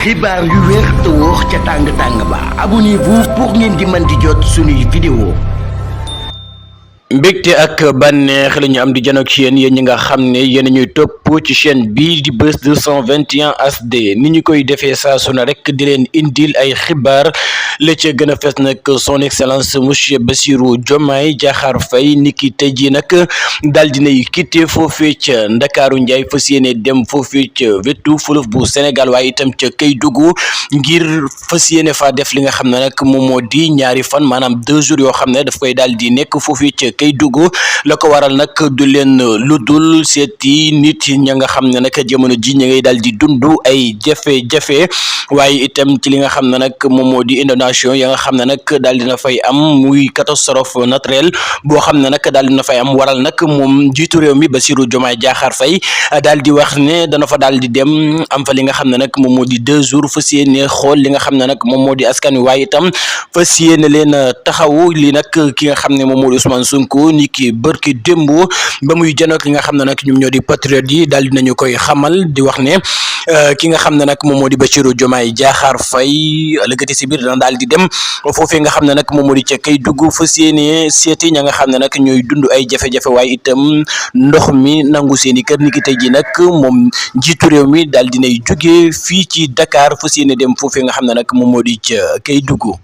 xibaar yu wér te wóor ca tàng ba abonnez-vous pour ngeen di mën di jot suñuy vidéo. mbégte ak bànneex la ñu am di janook yéen ñi nga xam ne yéen ñuy topp ci chaîne bii di Buzz 221 HD ni ñu koy defee saa su ne rek di leen indil ay xibaar la ca gën a fes nag son excellence monsieur Bassirou Diomaye Diakhar Faye niki tey jii nag daal dinay quitté foofee ca Ndakaaru Njaay fas yéene dem foofee ca wetu fuluf bu Sénégal waaye itam ca Kédougou ngir fas yéene fa def li nga xam ne nag moom moo di ñaari fan maanaam 2 jours yoo xam ne daf koy daal di nekk foofee ca Kédougou la ko waral nag du leen lu dul seeti nit ña nga xam ne nag jamono ji ña ngay daal di dund ay jafe-jafe waaye itam ci li nga xam ne nag moom moo di inondation ya nga xam ne nag daal dina fay am muy catastrophe naturelle boo xam ne nag daal dina fay am waral nag moom njiitu réew mi Bassirou Diomaye Diakhar Faye daal di wax ne dana fa daal di dem am fa li nga xam ne nag moom moo di 2 jours fas yéene xool li nga xam ne nag moom moo di askan wi waaye itam fas yéene leen taxawu li nag ki nga xam ne moom moo di Ousmane Sonko ni ki bërki démb ba muy janook li nga xam ne nag ñoom ñoo di patriote yi daal dinañu koy xamal di wax ne ki nga xam ne nag moom moo di Bassirou Diomaye Diakhar Faye lëggati si biir dana daal di dem foofee nga xam ne nag moom moo di ca Kédougou fas yéene seeti ña nga xam ne nag ñooy dund ay jafe-jafe waaye itam ndox mi nangu seeni kër ni ki tey ji nag moom njiitu réew mi daal dinay jóge fii ci Dakar fas yéene dem foofee nga xam ne nag moom moo di ca Kédougou.